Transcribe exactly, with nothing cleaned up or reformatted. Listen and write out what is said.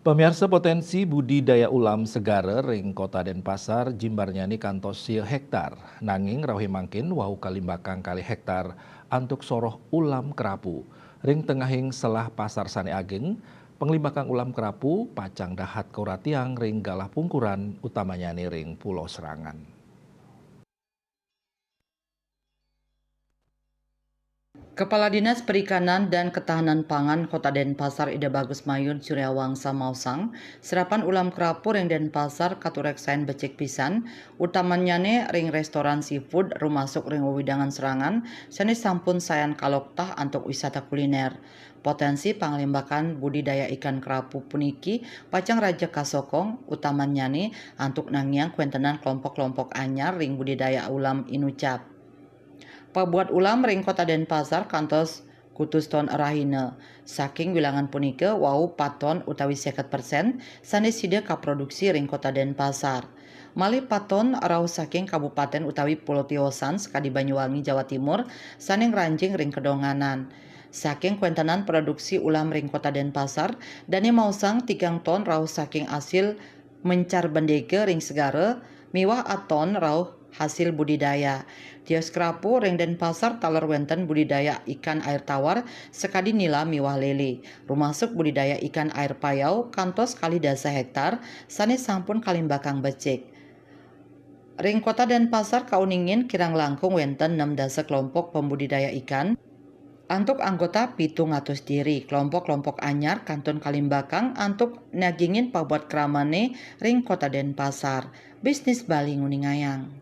Pamiarsa, potensi budidaya ulam segara ring Kota Denpasar jimbarnyane kantos sia hektar, nanging rauh mangkin wau kalimbakang kalih hektar antuk soroh ulam kerapu. Ring tengahing selah pasar sane ageng, panglimbakang ulam kerapu pacang dahat kauratiang ring galah pungkuran, utamanyane ring Pulo Serangan. Kepala Dinas Perikanan dan Ketahanan Pangan Kota Denpasar, Ida Bagus Mayun Suryawangsa, maosang, serapan ulam kerapu ring Denpasar katureksain becik pisan, utamanyane ring restoran seafood rumasuk ring wewidangan Serangan sane sampun sayan kaloktah antuk wisata kuliner. Potensi panglimbakan budidaya ikan kerapu puniki pacang raja kasokong, utamanyane antuk nangiang kwentenan kelompok-kelompok anyar ring budidaya ulam inucap. Pabuat ulam ring Kota Denpasar kantos kutus ton rahina. Saking wilangan punika, wau pat ton utawi seket persen sane sida kaproduksi ring Kota Denpasar. Malih pat ton rauh saking kabupaten utawi pulo tiosan sakadi Banyuwangi, Jawa Timur, sane ngranjing ring kadonganan. Saking kwentenan produksi ulam ring Kota Denpasar, dane maosang tigang ton rauh saking asil mencar bendega ring segara, miwah at ton rauh hasil budidaya. Tios kerapu ring Denpasar taler wenten budidaya ikan air tawar sakadi nila miwah lele, rumasuk budidaya ikan air payau kantos kalih dasa hektar sane sampun kalimbakang becik. Ring Kota Denpasar kauningin kirang langkung wenten enam dasa kelompok pembudidaya ikan. Antuk anggota pitung atus diri, kelompok-kelompok anyar kantun kalimbakang antuk nagingin pabuat kramane ring Kota Denpasar. Bisnis Bali nguningayang.